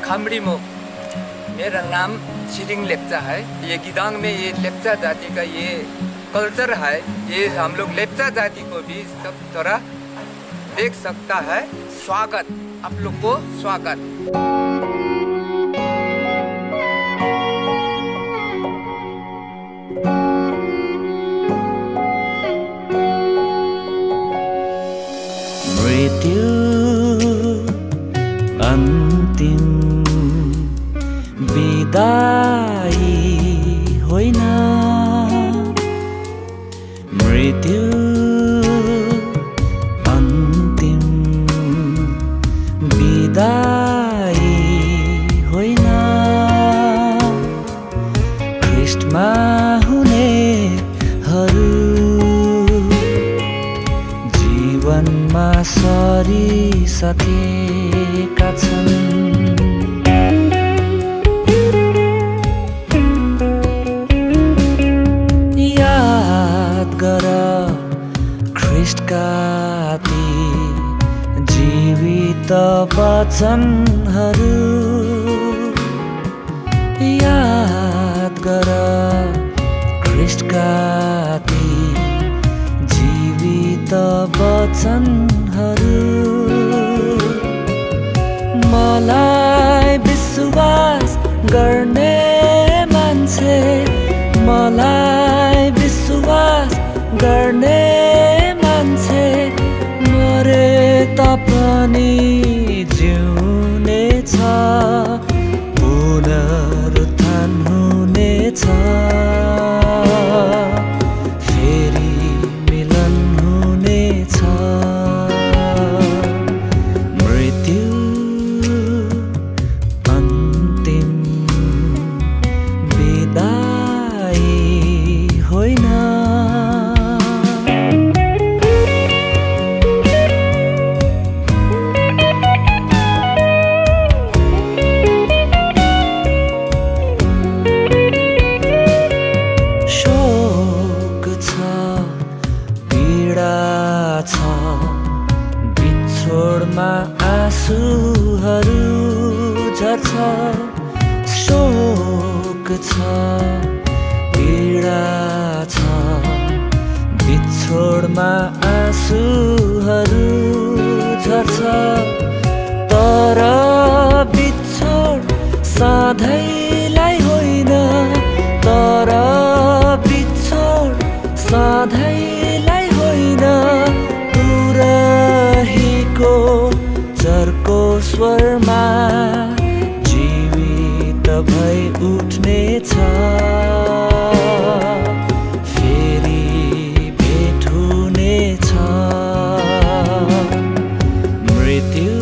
खामरीमो। मेरा नाम छिरिङ लेप्चा है। ये गिदांग में ये लेप्चा जाति का ये कल्चर है। ये हम लोग लेप्चा जाति को भी सब थोड़ा देख सकता है। स्वागत, आप लोग को स्वागत। मृत्यु अन्तिम बिदाई होइन, मृत्यु अन्तिम बिदाई होइन, ख्रीष्टमा हुनेहरू जीवनमा सरिसकेका छन्। याद गर ख्रीष्टका ती जीवित वचनहरू, याद गर ख्रीष्टका ती जीवित वचनहरू। मलाई विश्वास गर्ने मान्छे, मलाई विश्वास गर्ने मान्छे मरे तापनि जिउनेछ, पुनरुत्थान हुनेछ, फेरि मिलन हुनेछ। मृत्यु अन्तिम बिदाई होइन। शोक छ, पीडा छ, बिछोडमा आँसुहरू झर्छ। शोक छ, पीडा छ, बिछोडमा आँसुहरू झर्छ। तर बिछोड सधैँलाई होइन, तर बिछोड सधैँलाई होइन, तुरहीको चर्को स्वरमा जीवित भई उठ्नेछ, फेरि भेट हुनेछ। मृत्यु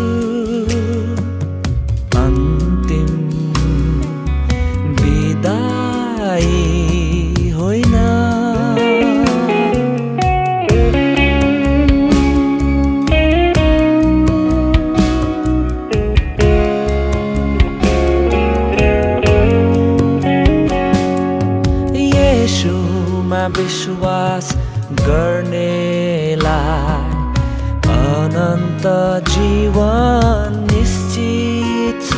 अन्तिम बिदाई होइन। येशूमा विश्वास गर्नेलाई अनन्त जीवन निश्चित छ।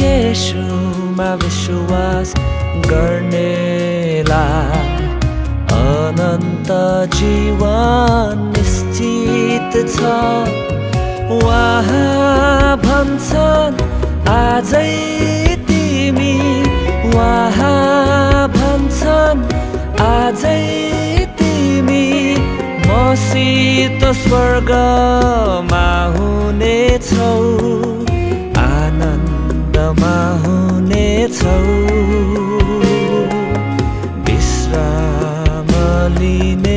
येशूमा विश्वास गर्नेलाई अनन्त जीवन निश्चित छ। उहाँ भन्छन् आजै तिमी, उहाँ भन्छन् आजै तिमी मसित स्वर्गमा हुनेछौ, आनन्दमा हुनेछौ, विश्राम लिने